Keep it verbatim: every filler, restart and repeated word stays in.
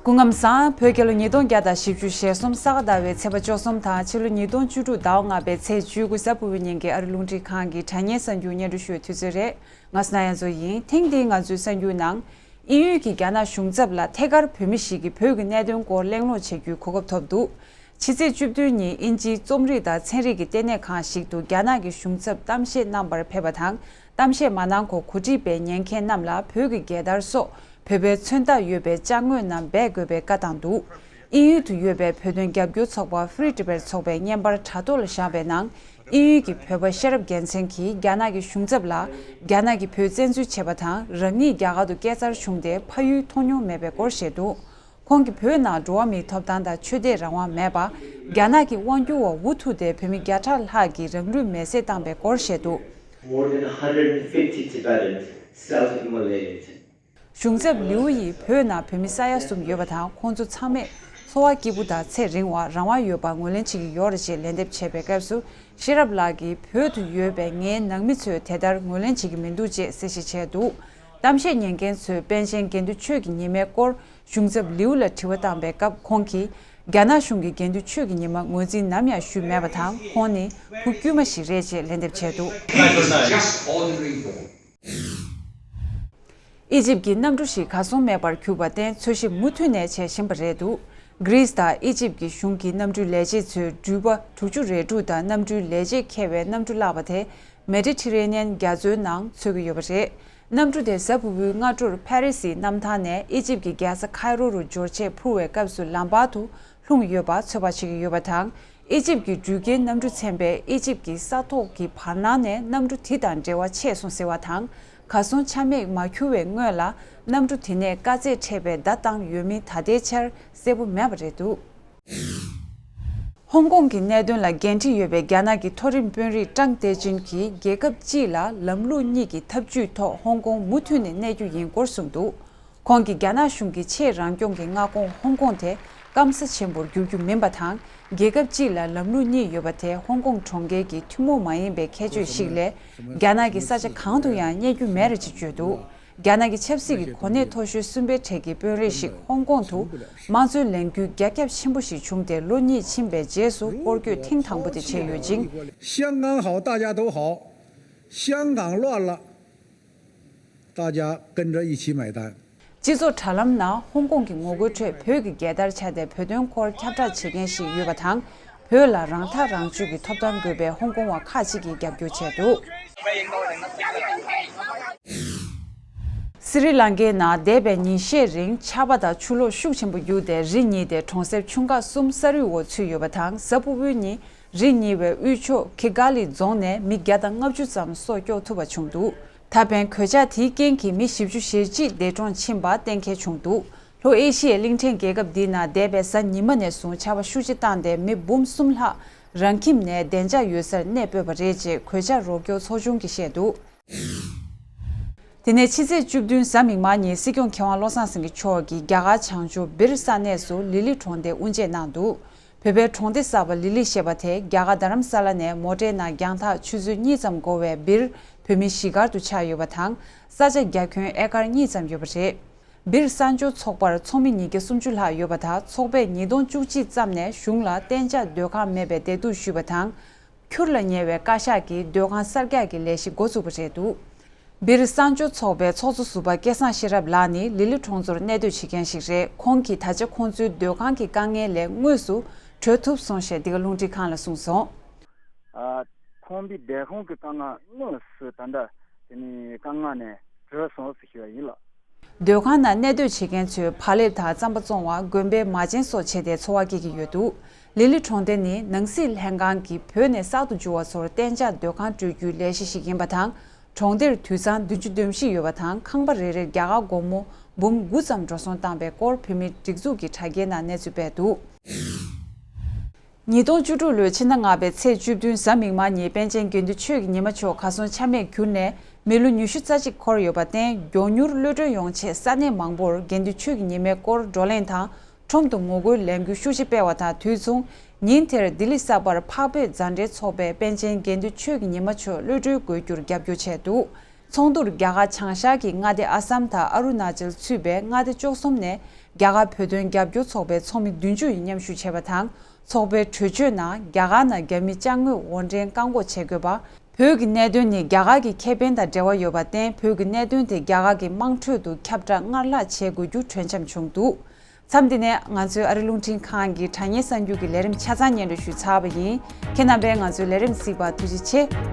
སྐུ་ཁམས་བཟང་། བོད་རྒྱལ་ལོ་ཉིས་སྟོང་བརྒྱ་དང་བཞི་བཅུ་ཞེ་གསུམ་ས་ག་ཟླ་བའི་ཚེས་པ་བཅུ་གསུམ་དང་ཕྱི་ལོ་ཉིས་སྟོང་བཅུ་དྲུག་ཟླ་བ་ལྔ་པའི་ཚེས་བཅུ་དགུ་གཟའ་ཕུར་བུའི་ཉིན་གྱི་ཨ་རི་རླུང་འཕྲིན་ཁང་གི་དྲ་བརྙན་གསར་འགྱུར་སྙན་སྒྲོན་ཞུ་བའི་དུས་ཚོད་རེད། ང་སུ་ན་ཡ་མཚོ་ཡིན། ཐེངས་འདིའི་ང་ཚོའི་གསར་འགྱུར་ནང་། དབྱིན་ཡུལ་གྱི་རྒྱ་ནག་གཞུང་ཚབ་ལ་ཐད་ཀར་བོད་མི་ཞིག་གིས་བོད་ཀྱི་གནད་དོན་སྐོར་གླེང་སློང་བྱེད་རྒྱུའི་གོ་སྐབས་ཐོབ་འདུག་ཕྱི་ཚེས་བཅུ་བདུན་ཉིན་དབྱིན་ཇིའི་རྩོམ་རིག་དང་ཚན་རིག་གི་ལྟེ་གནས་ཁང་ཞིག་ཏུ་རྒྱ་ནག་གི་གཞུང་ཚབ་གཏམ་བཤད་གནང་བར་ཕེབས་པ་དང་། གཏམ་བཤད་མ་གནང་གོང་གོ་སྒྲིག་པའི་ཉན་མཁན་རྣམས་ལ་བོད་ཀྱི་རྒྱལ་དར་སོགས་བོད་པའི་མཚོན་རྟགས་ཡོད་པའི་ཅ་དངོས་རྣམས་སྦས་དགོས་པའི་བཀའ་བཏང་འདུག་དབྱིན་ཡུལ་དུ་ཡོད་པའི་བོད་དོན་རྒྱབ་སྐྱོར་ཚོགས་པ་Free Tibet ཚོགས་པའི་བརྙན་པར་དྲ་ཐོག་ལ་བཞག་པའི་ནང་། དབྱིན་ཡུལ་གྱི་བོད་པ་ཤེས་རབ་རྒྱལ་མཚན་གྱིས་རྒྱ་ནག་གི་གཞུང་ཚབ་ལ། རྒྱ་ནག་གིས་བོད་བཙན་འཛུལ་བྱས་པ་དང་། རང་ཉིད་རྒྱ་གར་དུ་སྐྱེས་འཚར་བྱུང་སྟེ་ཕ་ཡུལ་མཐོང་མྱོང་མེད་པའི་སྐོར་བཤད་འདུག་ཁོང་གིས་བོད་ནང་འགྲོ་བ་མིའི་ཐོབ་ཐང་དང་ཆོས་དད་རང་དབང་མེད་པ། རྒྱ་ནག་གི་དབང་སྒྱུར་བ་འུ་ཐུག་སྟེ་བོད་མི་བརྒྱ་ཕྲག་ལྷག་གིས་རང་ལུས་མེར་སྲེག་བཏང་པའི་སྐོར་བཤད་འདུག More than one hundred fifty Tibetans self-immolated. གཞུང་ཚབ་ལིའུ་ཡིས་བོད་ནང་བོད་མི་ས་ཡ་གསུམ་ཡོད་པ་དང་། ཁོང་ཚོ་ཚང་མས་འཚོ་བ་སྐྱིད་པོ་དང་ཚེ་རིང་བ། རང་དབང་ཡོད་པར་ངོས་ལེན་བྱེད་ཀྱི་ཡོད་རེད་ཅེས་ལན་འདེབས་བྱས་པའི་སྐབས་སུ། ཤེས་རབ་ལགས་ཀྱིས་བོད་དུ་ཡོད་པའི་ངའི་ནང་མི་ཚོས་དེ་ལྟར་ངོས་ལེན་བྱེད་ཀྱི་མི་འདུག་ཅེས་གསལ་བཤད་བྱས་འདུག་གཏམ་བཤད་ཉན་མཁན་ཚོས་པཎ་ཆེན་དགེ་འདུན་ཆོས་ཀྱི་ཉི་མའི་སྐོར་གཞུང་ཚབ་ལིའུ་ལ་དྲི་བ་བཏང་པའི་སྐབས། ཁོང་གིས་རྒྱ་ནག་གཞུང་གིས་དགེ་འདུན་ཆོས་ཀྱི་ཉི་མ་ངོས་འཛིན་ནམ་ཡང་ཞུས་མེད་པ་དང་། ཁོང་ནི་བུ་དཀྱུས་མ་ཞིག་རེད་ཅེས་ལན་འདེབས་བྱས་འདུག་ཨི་ཇིབ་ཀྱི་གནམ་གྲུ་ཞིག་གར་སོང་མེད་པར་གྱུར་པར་བརྟེན། འཚོལ་ཞིབ་མུ་མཐུད་ནས་བྱེད་བཞིན་པ་རེད་འདུག་གྷི་རིས་དང་ཨི་ཇིབ་ཀྱི་གཞུང་གི་གནམ་གྲུའི་ལས་བྱེད་ཚོས་འགྲུལ་པ་དྲུག་ཅུ་རེ་དྲུག་དང་གནམ་གྲུའི་ལས་བྱེད་འཁྱེར་བའི་གནམ་གྲུ་བརླགས་པ་དེ་མེ་ཌི་ཊི་རེ་ནི་ཡན་རྒྱ་མཚོའི་ནང་འཚོལ་གྱི་ཡོད་པ་རེད། གནམ་གྲུ་དེ་གཟའ་ཕུར་བུའི་སྔ་དྲོར་ཕ་རི་སིའི་གནམ་ཐང་ནས་ཨི་ཇིབ་ཀྱི་རྒྱལ་ས་ཁའི་རོ་རུ་འབྱོར་ཆེད་འཕུར་བའི་སྐབས་སུ་ལམ་བར་དུ་ལྷུང་ཡོད་པ་ཚོད་དཔག་བྱེད་ཀྱི་ཡོད་པ་དང་། ཨི་ཇིབ་ཀྱི་འགྲུལ་སྐྱེལ་གནམ་གྲུ་ཚན་པས་ཨི་ཇིབ་ཀྱི་ས་ཐོག་གི་བར་སྣང་ནས་གནམ་གྲུ་དེ་དང་འབྲེལ་བ་ཆད་སོང་ཟེར་བ་དང་། གར་སོང་ཆ་མེད་མ་གྱུར་བའི་སྔོན་ལ་གནམ་གྲུ་དེ་ནས་དཀའ་ཚེགས་འཕྲད་པའི་བརྡ་བཏང་ཡོད་མིན་ད་ལྟའི་ཆར་གསལ་པོ་མེད་པ་རེད་འདུག་ཧོང་ཀོང་གི་གནད་དོན་ལ་འགན་འཁྲི་ཡོད་པའི་རྒྱ་ནག་གི་མཐོ་རིམ་དཔོན་རིགས་ཀྲང་ཏེ་ཅིན་གྱིས་རྒྱལ་ཁབ་སྤྱི་ལ་ལམ་ལུགས་གཉིས་ཀྱི་འཐབ་ཇུས་ཐོག་ཧོང་ཀོང་མུ་མཐུད་ནས་གནས་རྒྱུ་ཡིན་སྐོར་གསུངས་འདུག་ཁོང་གིས་རྒྱ་ནག་གཞུང་གིས་ཆེས་རང་སྐྱོང་གི་མངའ་ཁོངས་ཧོང་ཀོང་དེ་སྐམ་ས་ཆེན་པོར་བསྒྱུར་རྒྱུ་མིན་པ་དང་། རྒྱལ་ཁབ་གཅིག་ལ་ལམ་ལུགས་གཉིས་ཡོད་པ་དེ་ཧོང་ཀོང་གྲོང་ཁྱེར་གྱི་ཐུན་མོང་མ་ཡིན་པའི་ཁྱད་ཆོས་ཤིག་ལས། རྒྱ་ནག་གི་ས་ཆ་གང་དུ་ཡང་གནས་རྒྱུ་མེད་རེད་ཅེས་བརྗོད་འདུག་རྒྱ་ནག་གི་ཆབ་སྲིད་ཀྱི་གོ་གནས་མཐོ་ཤོས་གསུམ་པའི་གྲས་ཀྱི་དཔོན་རིགས་ཤིག་ཧོང་ཀོང་དུ་དམངས་གཙོའི་ལས་འགུལ་རྒྱ་ཁྱབ་ཆེན་པོ་ཞིག་བྱུང་སྟེ་ལོ་གཉིས་ཕྱིན་པའི་རྗེས་སུ་སྐོར་སྐྱོད་ཐེངས་དང་པོ་དེ་བྱས་ཡོད་ཅིང་། 香港好，大家都好。香港乱了，大家跟着一起买单。 སྤྱི་ཚོགས་དྲ་ལམ་ནང་ཧོང་ཀོང་གི་ངོ་རྒོལ་ཁྲོད་བོད་ཀྱི་རྒྱལ་དར་འཕྱར་ཏེ་བོད་དོན་སྐོར་ཁྱབ་བསྒྲགས་བྱེད་མཁན་ཞིག་ཡོད་པ་དང་། བོད་ལ་རང་ཐག་རང་གཅོད་ཀྱི་ཐོབ་ཐང་དགོས་པའི་ཧོང་ཀོང་བ་ཁག་ཅིག་གིས་རྒྱབ་སྐྱོར་བྱས་འདུག་སི་རི་ལང་ཀའི་ནང་འདས་པའི་ཉིན་ཤས་རིང་ཆར་པ་དང་ཆུ་ལོག་ཤུགས་ཆེན་པོ་གྱུར་ཏེ་རི་ཉིལ་ཏེ་གྲོང་གསེབ་ཆུང་ཁག་གསུམ་ས་རུད་འོག་ཚུད་ཡོད་པ་དང་། གཟའ་ཕུར་བུའི་ཉིན་རི་ཉིལ་བའི་དབུས་ཕྱོགས་ཁི་གྷ་ལི་རྫོང་ནས་མི་བརྒྱ་དང་ལྔ་བཅུ་ཙམ་སྲོག་སྐྱོབ་ཐུབ་པ་བྱུང་འདུག་ད་ཕན་གོད་ཆག་དེའི་རྐྱེན་གྱིས་མི་བཞི་བཅུ་ཞེ་གཅིག་འདས་གྲོངས་ཕྱིན་པ་གཏན་འཁེལ་བྱུང་འདུག་ལྷོ་ཨེ་ཤི་ཡའི་གླིང་ཕྲན་རྒྱལ་ཁབ་འདིའི་ནང་འདས་པའི་གཟའ་ཉི་མ་ནས་བཟུང་ཆར་པ་ཤུགས་ཆེ་བཏང་སྟེ་མི་འབུམ་གསུམ་ལྷག་རང་ཁྱིམ་ནས་བདེ་འཇགས་ཡོད་སར་གནས་སྤོས་པ་རེད་ཅེས་གོད་ཆག་རོགས་སྐྱོར་ཚོགས་ཆུང་གིས་བཤད་འདུག་དེ་ནས་ཕྱི་ཚེས་བཅུ་བདུན་གཟའ་མིག་དམར་ཉིན་སྲིད་སྐྱོང་མཁས་དབང་བློ་བཟང་སེང་གེ་མཆོག་གིས་རྒྱ་གར་བྱང་ཕྱོགས་སྦིར་ས་གནས་སུ་ལི་ལི་གྲོང་སྡེ་དབུ་འབྱེད་གནང་འདུག་བོད་པའི་གྲོང་སྡེ་གསར་པ་ལི་ལི་ཞེས་པ་དེ་རྒྱ་གར་རྡ་རམ་ས་ལ་ནས་མོ་ཊའི་ནང་རྒྱང་ཐག་ཆུ་ཚོད་གཉིས་ཙམ་འགོར་བའི་སྦིར་བོད་མིའི་གཞིས་སྒར་དུ་ཆགས་ཡོད་པ་དང་། ས་ཆ་རྒྱ་ཁྱོན་ཨེ་ཀར་གཉིས་ཙམ་ཡོད་པ་རེད། སྦིར་གསར་འབྱོར་ཚོགས་པར་ཚོགས་མི་ཉིས་བརྒྱ་སུམ་ཅུ་ལྷག་ཡོད་པ་དང་། ཚོགས་པས་ཉིས་སྟོང་བཅུ་གཅིག་ཙམ་ནས་གཞུང་ལ་གཏན་འཇགས་སྡོད་ཁང་མེད་པའི་བདེ་སྡུག་ཞུས་པ་དང་། འཁྱུར་ལ་ཉེ་བའི་བཀའ་ཤག་གིས་སྡོད་ཁང་གསར་རྒྱག་གི་ལས་གཞི་འགོ་བཙུགས་པ་རེད་འདུག་སྦིར་གསར་འབྱོར་ཚོགས་པའི་ཚོགས་གཙོ་ཟུར་པ་སྐལ་བཟང་ཤེས་རབ་ལགས་ནི་ལི་ལི་གྲོང་ཚོར་གནས་སྡོད་བྱེད་མཁན་ཞིག་རེད། ཁོང་གིས་ད་ཆ་ཁོང་ཚོའི་སྡོད་ཁང་གི་དཀའ་ངལ་ལས་དངོས་སུ་གྲོལ་ཐུབ་སོང་ཞེས་འདི་ག་རླུང་འཕྲིན་ཁང་ལ་གསུངས་སོང་། ཨ། ཁོང་པའི་སྡོད་ཁང་གི་དཀའ་ངལ་དངོས་སུ་ད་ལྟ་དེ་ནས་དཀའ་ངལ་ནས་གྲོལ་སོང་ཟེར་ཞུ་བ་ཡིན་ལགས། སྡོད་ཁང་ནང་གནས་སྡོད་བྱེད་མཁན་ཚོས་བག་ལེབ་དང་རྩམ་པ་བཙོང་བ། དགོན་པའི་མ་བྱན་སོགས་བྱས་ཏེ་འཚོ་བ་སྐྱེལ་གྱི་ཡོད་འདུག་ལི་ལི་གྲོང་སྡེ་ནི་ནང་སྲིད་ལྷན་ཁང་གིས་བོད་ནས་གསར་དུ་འབྱོར་བ་ཚོར་གཏན་འཇགས་སྡོད་ཁང་སྤྲོད་རྒྱུའི་ལས་གཞི་ཞིག་ཡིན་པ་དང་། གྲོང་སྡེར་དུད་ཚང་བདུན་ཅུ་དོན་བཞི་ཡོད་པ་དང་། ཁང་པ་རེ་རེར་རྒྱ་གར་སྒོར་མོ་འབུམ་དགུ་ཙམ་འགྲོ་སོང་བཏང་པའི་སྐོར་བོད་མིའི་སྒྲིག་འཛུགས་ཀྱི་དྲ་རྒྱའི་ནང་གནས་ཚུལ་སྤེལ་འདུག་ཉིས་སྟོང་བཅུ་དྲུག་ལོའི་ཕྱི་ཟླ་ལྔ་པའི་ཚེས་བཅུ་བདུན་གཟའ་མིག་དམར་ཉིན་པཎ་ཆེན་དགེ་འདུན་ཆོས་ཀྱི་ཉི་མ་མཆོག་གར་སོང་ཆ་མེད་གྱུར་ནས་མི་ལོ་ཉི་ཤུ་རྩ་གཅིག་འཁོར་ཡོད་པར་བརྟེན། མགྱོགས་མྱུར་གློད་གྲོལ་ཡོང་ཆེད་ས་གནས་མང་པོར་དགེ་འདུན་ཆོས་ཀྱི་ཉི་མའི་སྐོར་བགྲོ་གླེང་དང་ཁྲོམ་དུ་ངོ་རྒོལ་ལས་འགུལ་ཤུགས་ཆེ་སྤེལ་བ་དང་དུས་མཚུངས། ཉིན་དེར་ལྡི་ལི་གསར་པར་འཕགས་བོད་མཛའ་འབྲེལ་ཚོགས་པས་པཎ་ཆེན་དགེ་འདུན་ཆོས་ཀྱི་ཉི་མ་མཆོག་གློད་གྲོལ་དགོས་རྒྱུར་རྒྱབ་སྐྱོར་བྱས་འདུག་ཚོགས་འདུར་རྒྱ་གར་བྱང་ཤར་གྱི་མངའ་སྡེ་ཨ་སམ་དང་ཨ་རུ་ན་ཅལ་ཚུད་པའི་མངའ་སྡེ་བཅུ་གསུམ་ནས་ རྒྱ་གར་བོད་དོན་རྒྱབ་སྐྱོར་ཚོགས་པའི་ཚོགས་མི་བདུན་ཅུ་ཡིས་མཉམ་ཞུགས་བྱས་པ་དང་། ཚོགས་པའི་གྲོས་ཆོད་ནང་རྒྱ་གར་ནང་རྒྱ་མི་ཅ་དངོས་དབོར་འདྲེན་བཀག་འགོག་བྱེད་དགོས་པ། བོད་ཀྱི་གནད་དོན་ནི་རྒྱ་གར་གྱི་ཁེ་ཕན་དང་འབྲེལ་བ་ཡོད་པར་བརྟེན། བོད་ཀྱི་གནད་དོན་དེ་རྒྱ་གར་གྱི་དམངས་ཁྲོད་དུ་ཁྱབ་བསྒྲགས་སྔར་ལྷག་བྱེད་དགོས་རྒྱུ་གྲོས་འཆམ་བྱུང་འདུག་མཚམས་འདི་ནས་ང་ཚོའི་ཨ་རི་རླུང་འཕྲིན་ཁང་གི་དྲ་བརྙན་གསར་འགྱུར་གྱི་ལས་རིམ་ཆ་ཚང་སྙན་སྒྲོན་ཞུས་ཚར་བ་ཡིན། ཁྱེད་རྣམ་པས་ང་ཚོའི་ལས་རིམ་གཟིགས་པར་ཐུགས་རྗེ་ཆེ།